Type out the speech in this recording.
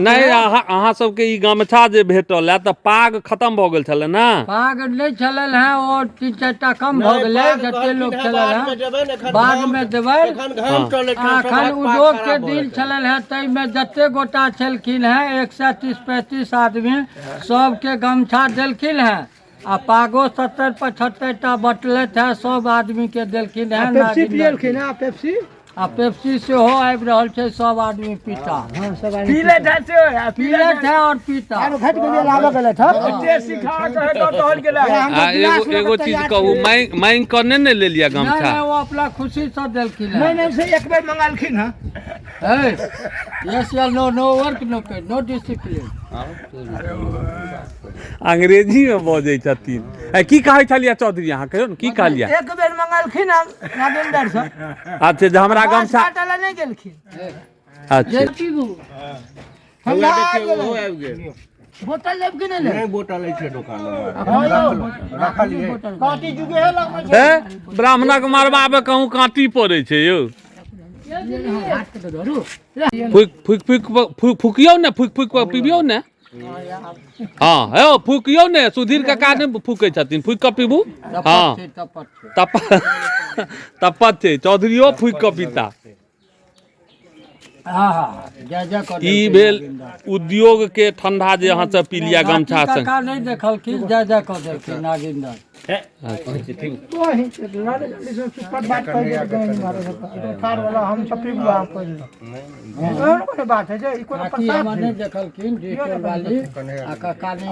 नहि, अहाँ सबके ई गमछा जे भेटल है तऽ पाग खतम भऽ गेल छलै ने? पाग नहि छलल है, ओ 3-4 टा कम भऽ गेलै, जते लोक छलल है बाद मे देबै। एखन उद्योग के दिन छलल है, ताहिमे जते गोटा छलखिन है 130-35 आदमी, सबके गमछा देलखिन है आ पागो 70-75 टा बटलथि है, सब आदमी के देलखिन है। पेप्सी पियलखिन है, पेप्सी आ पेप्सी सेहो आबि रहल छै, सब आदमी पीता। हाँ, सब आदमी पीले था से पीलथि है और पीता। आरो घटि गेलै, लाबऽ गेलै थऽ। सिखा के टहल गेलै। आ एगो चीज कहू, मांगि मांगि कऽ नहि ने लेलियै नहि। गमछा? नहि, ओ अपना खुशी से देलखिन नहि है। नहि, से एक बेर मंगालखिन हँ। यस या no, no work no pay, no discipline. अंग्रेजी मे बजै छथिन। की कहै छलियै चौधरी, अहाँ कहियौ ने, की कहलियै? एक बेर मंगालखिन हँ नागेंद्र सर। अच्छा, जे हमरा बाँस गमछा काटऽ लए नहि गेलखिन। अच्छा। पीबू। ठंडा आबि गेलै। बोतल लेब कि नहि लेब? बोतल छै दोकान। हँ यौ, काँटी जुगे हे लगबै छै। हे, ब्राह्मणक मरबामे कहूँ काँटी पड़ै छै यौ? फूक फूक फूक फूकियौ ने, फूक फूक कऽ पीबियौ ने। हँ हे, फूकियौ ने। सुधीर काका नहि फूकै छथिन? फूकि कऽ पीबू। हँ। छै, तपत छै। तप तपत छै। चौधरीयो फूकि कऽ पीता। हाँ हाँ, जय जय कऽ ई देलकै भेल नागिन्दर। उद्योग के ठंडा जे अहाँ सब पी लिया गमछा काकी संग। काका नहि देखलखिन, जय जय कऽ देलखिन नागिन्दर। कोनो बात है जे ई कोनो काकी हमर नहि देखलखिन डिजिटल वाली आ काका नहि।